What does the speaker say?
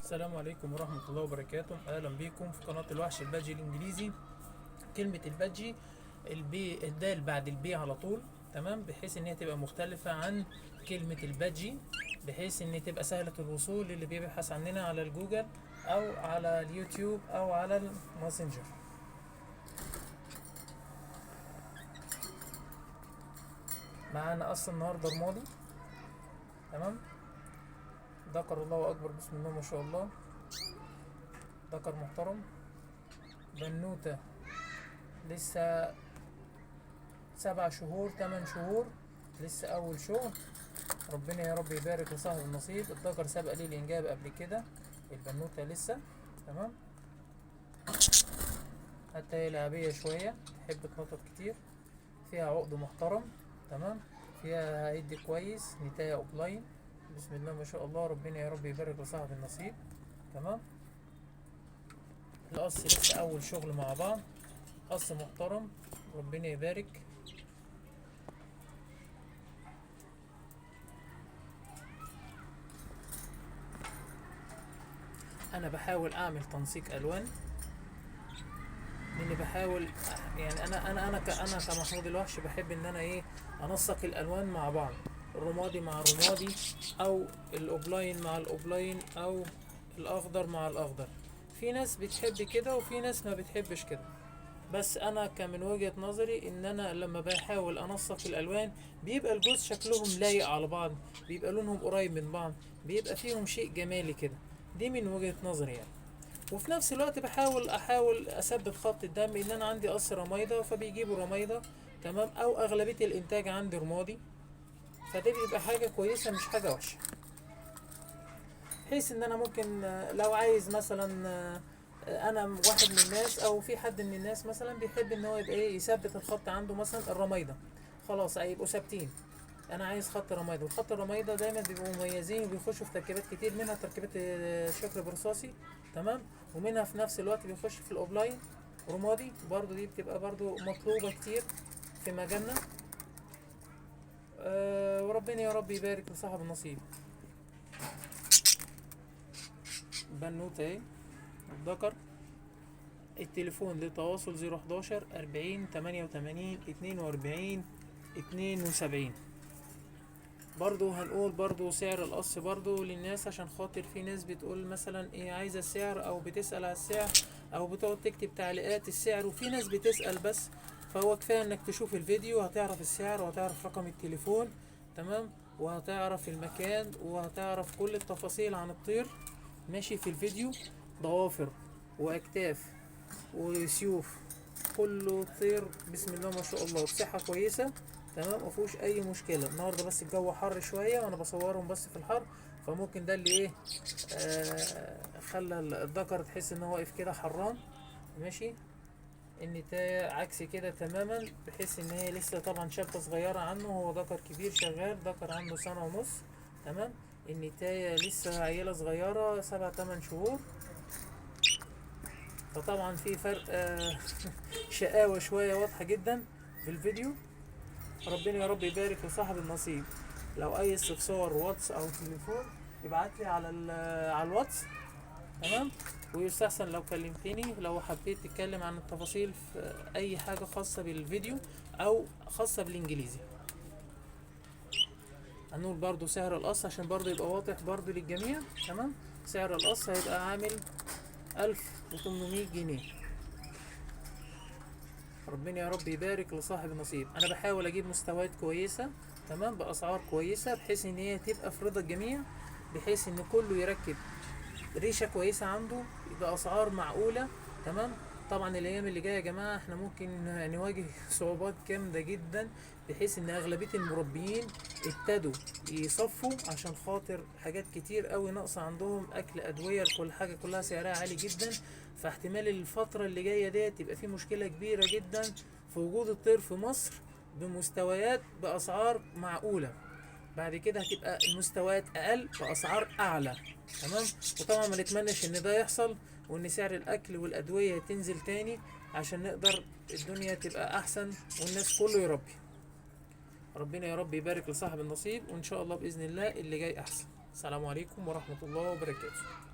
السلام عليكم ورحمة الله وبركاته. أهلا بيكم في قناة الوحش ال budgie الإنجليزي. كلمة ال budgie البي الدال بعد البي على طول، تمام، بحيث إن هي تبقى مختلفة عن كلمة ال budgie، بحيث إن تبقى سهلة الوصول للي بيبحث عننا على الجوجل أو على اليوتيوب أو على الماسنجر. معانا أصلا النهاردة رمادي، تمام، ذكر الله أكبر، بسم الله ما شاء الله، ذكر محترم، بنوتة لسه 7 شهور 8 شهور، لسه أول شغل. ربنا يا رب يبارك لصاحب النصيب. الذكر سبق ليه الإنجاب قبل كده، البنوتة لسه، تمام، حتى هي لعبية شوية، تحب تنطط كتير، فيها عقد محترم، تمام، فيها هيد كويس، نتاية opaline، بسم الله ما شاء الله، ربنا يا رب يبارك لصاحب النصيب. تمام، القص لسه أول شغل مع بعض، قص محترم، ربنا يبارك. أنا بحاول أعمل تنسيق ألوان، لأني بحاول يعني أنا أنا أنا أنا كمحمود الوحش بحب إن أنا إيه أنسق الألوان مع بعض، الرمادي مع الرمادي، أو ال opaline مع ال opaline، أو الأخضر مع الأخضر. في ناس بتحب كده وفي ناس ما بتحبش كده، بس أنا كمن وجهة نظري إن أنا لما بحاول أنسق الألوان بيبقى الجوز شكلهم لايق على بعض، بيبقى لونهم قريب من بعض، بيبقى فيهم شيء جمالي كده، دي من وجهة نظري يعني. وفي نفس الوقت بحاول اثبت خط الدم، ان انا عندي قص رمايضه فبيجيبوا رمايضه، تمام، او اغلبيه الانتاج عندي رمادي، فده بيبقى حاجه كويسه مش حاجه وحشه، بحيث ان انا ممكن لو عايز مثلا انا واحد من الناس او في حد من الناس مثلا بيحب ان هو يبقى ايه يثبت الخط عنده مثلا الرمايضه، خلاص هيبقوا ثابتين. انا عايز خط رمايضه، وخط الرمايضه دايما بيبقوا مميزين وبيخشوا في تركيبات كتير، منها تركيبات الشكل برصاصي، تمام، ومنها في نفس الوقت بيخش في ال opaline رمادي برضو، دي بتبقى برضو مطلوبة كتير في مجالنا. وربنا يا رب يبارك لصاحب النصيب. بنوتة اهي الذكر. التليفون للتواصل 011 40 88 42 72. برضو هنقول برضو سعر القص برضو للناس، عشان خاطر في ناس بتقول مثلا ايه عايزة السعر، او بتسأل على السعر، او بتقعد تكتب تعليقات السعر، وفي ناس بتسأل بس. فهو كفاية انك تشوف الفيديو هتعرف السعر، وهتعرف رقم التليفون، تمام، وهتعرف المكان، وهتعرف كل التفاصيل عن الطير. ماشي في الفيديو، ضوافر واكتاف وسيوف، كله طير بسم الله ما شاء الله، بصحة كويسة، تمام، مفيهوش اي مشكلة. النهاردة بس الجو حر شوية وانا بصورهم بس في الحر، فممكن ده اللي ايه خلى الذكر تحس ان هو واقف كده حران. ماشي، النتاية عكس كده تماما، بحيث ان هي لسه طبعا شابة صغيرة عنه، هو ذكر كبير شغال، ذكر عنده 1.5 سنة، تمام. النتاية لسه عيلة صغيرة 7-8 شهور، فطبعا في فرق شقاوة شوية واضحة جدا في الفيديو. ربنا يا رب يبارك لصاحب النصيب. لو اي استفسار واتس او تليفون ابعت لي على الواتس، تمام، ويستحسن لو كلمتني لو حبيت تتكلم عن التفاصيل في اي حاجة خاصة بالفيديو او خاصة بالانجليزي. هنقول برضو سعر القص عشان برضو يبقى واضح برضو للجميع، تمام. سعر القص هيبقى عامل 1800 جنيه. ربنا يا رب يبارك لصاحب النصيب. انا بحاول اجيب مستويات كويسة، تمام، باسعار كويسة، بحيث ان هي تبقى في رضا الجميع، بحيث ان كله يركب ريشة كويسة عنده باسعار معقولة، تمام. طبعا الايام اللي جاية يا جماعة احنا ممكن نواجه صعوبات جامدة جدا، بحيث ان اغلبية المربيين ابتدوا يصفوا عشان خاطر حاجات كتير قوي ناقصة عندهم، اكل، ادوية، كل حاجة كلها سعرها عالي جدا. فاحتمال الفترة اللي جاية ديت يبقى في مشكلة كبيرة جدا في وجود الطير في مصر بمستويات باسعار معقولة. بعد كده هتبقى المستويات اقل باسعار اعلى، تمام. وطبعا ما نتمناش ان ده يحصل، وان سعر الاكل والادوية تنزل تاني عشان نقدر الدنيا تبقى احسن والناس كله يربي. ربنا يا رب يبارك لصاحب النصيب، وان شاء الله باذن الله اللي جاي احسن. السلام عليكم ورحمة الله وبركاته.